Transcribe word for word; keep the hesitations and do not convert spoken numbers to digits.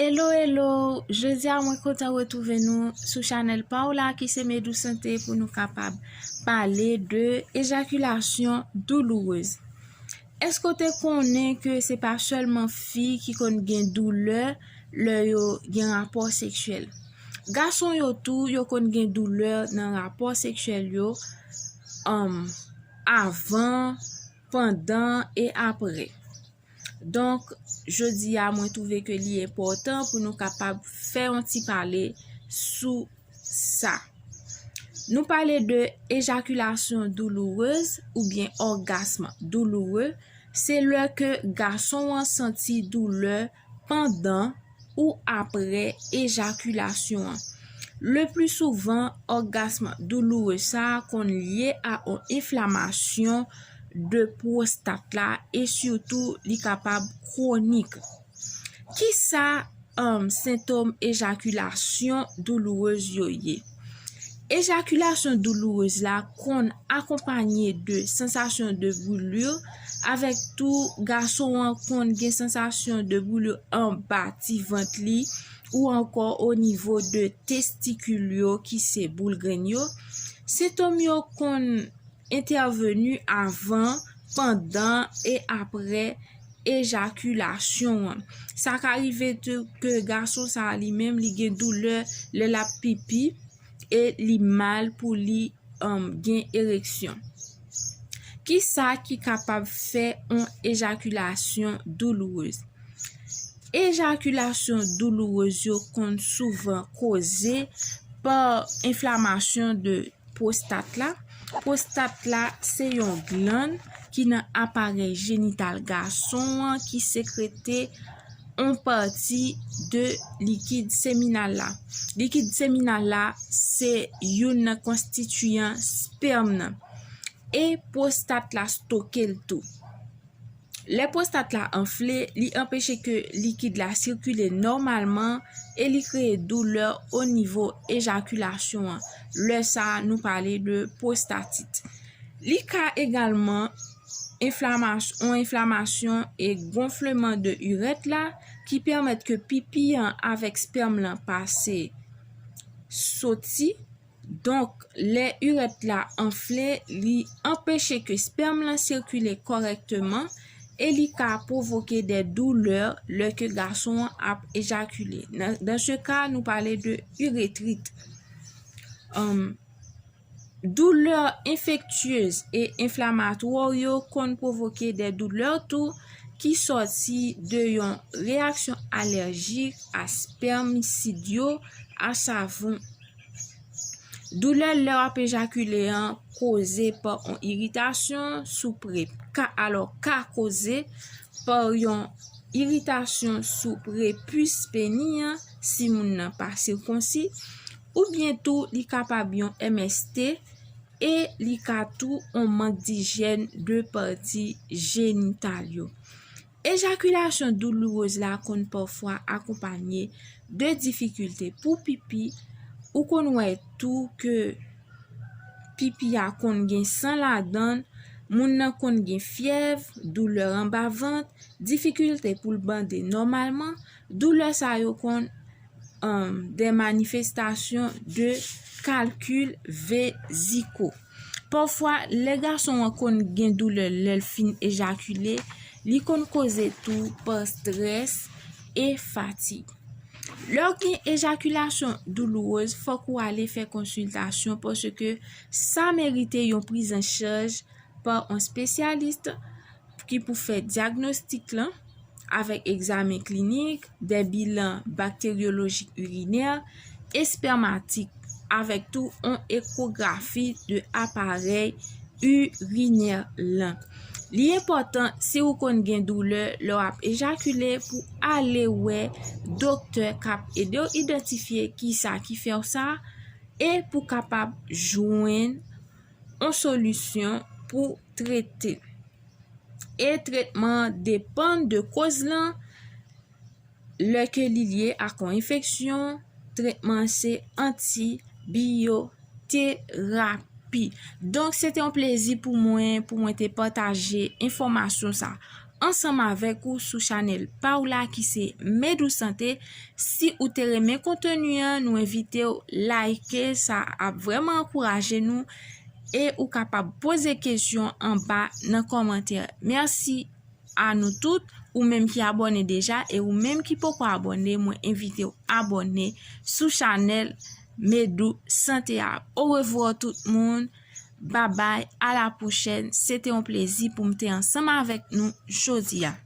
Hello, hello! Jodi a, mwen kontan retwouve nou sou chanèl pa w la ki se Medou Santé pou nou kapab pale de ejakilasyon doulourez. Èske w te konnen ke se pa sèlman fi ki konn gen doulè lè yo gen rapò seksyèl? Gason yo tou, yo konn gen doulè nan rapò seksyèl yo, um, avan, pandan e apre. Donk, jodi a, mwen twouve ke li enpòtan pou nou kapab fè yon ti pale sou sa. Nou pale de ejakilasyon doulourez oubyen orgasme douloureux, se lè ke gason an santi doulè pandan ou apre ejakilasyon an. Le pli souvan, orgasme doulourez sa a konn lye a yon enflamasyon de pwostat la e sitou li kapab kwonik. Kisa, um, sentòm ejakilasyon doulourez yo ye? Ejakilasyon doulourez la konn akonpanye de sansasyon de brûlure, avèk tou gason an konn gen sansasyon de brûlure anba ti vant li ou ankò o nivo de testikil yo ki se boul grenn yo. Sentòm yo konn entèveni avan, pandan e apre ejakilasyon an. Sa ka rive tou ke gason sa a li menm li gen doulè lè l ap pipi e li mal pou li, um, gen ereksyon. Kisa ki kapab fè yon ejakilasyon doulourez? Ejakilasyon doulourez yo konn souvan koze pa enflamasyon de pwostat la. Pwostat la se yon glann ki nan aparèy jenital gason an ki sekrete yon pati de likid seminal la. Likid seminal la se youn nan konstitiyan spèm nan. E pwostat la stoke l tou. Lè pwostat la anfle, li anpeche ke likid la sikile nòmalman e li kreye doulè o nivo ejakilasyon an. Lè sa a, nou pale de pwostatit. Li ka egalman enflamas-, yon enflamasyon e gonfleman de irèt la ki pèmèt ke pipi an avèk spèm lan pase soti. Donk, lè irèt la anfle, li anpeche ke spèm lan sikile kòrèkteman e li ka pwovoke de doulè lè ke gason an ap ejakile. Nan, dans ce cas, nou pale de urétrite. Um, doulè enfektyez e enflamatwa yo konn pwovoke de doulè tou ki sòti de yon reyaksyon alèjik a spèmisid yo, a savon. Doulè lè w ap ejakile an koze pa yon iritasyon sou pre-, ka, alò, ka koze pa yon iritasyon sou prepis peni an, si moun nan pa sikonsi, oubyen tou li kapab yon M S T e li ka tou yon mank dijyèn de pati jenital yo. Ejakilasyon doulourez la konn pafwa akonpanye de difikilte pou pipi. Ou konn wè tou ke pipi a konn gen san ladan l, moun nan konn gen fyèv, doulè anba vant, difikilte pou l bande nòmalman. Doulè sa yo konn, um, de manifestasyon de kalkil veziko. Pafwa, lè gason an konn gen doulè lè l fin ejakile, li konn koze tou pa strès e fatig. Lè w gen ejakilasyon doulourez, fòk ou ale fè konsiltasyon paske sa merite yon prizanchaj pa yon espesyalis ki pou fè dyagnostik lan avèk egzamen klinik, de bilan bakteryolojik irinè, espèmatik, avèk tou yon ekografi de aparèy irinè lan. Li enpòtan, si ou konn gen doulè lè w ap ejakile, pou ale wè doktè k ap ede w idantifye kisa ki fè w sa e pou kapab jwenn yon solisyon pou trete. E tretman an depann de koz lan. Lè ke li lye ak yon enfeksyon, tretman an se antibiyoterapi. Donk, se te yon plezi pou mwen, pou mwen te pataje enfòmasyon sa. ansanm avèk ou sou chanèl pa w la ki se Medou Sante. Si ou te renmen konteni an, nou envite w like, sa ap vrèman ankouraje nou. E ou kapab poze kesyon anba nan kòmantè. Mèsi a nou tout, ou menm ki abòne deja e ou menm ki poko abòne, mwen envite w abòne sou chanèl Medou Sante a. Orevwa tout moun, babay, a la pwochèn. Se te yon plezi pou m te ansanm avèk nou jodi a.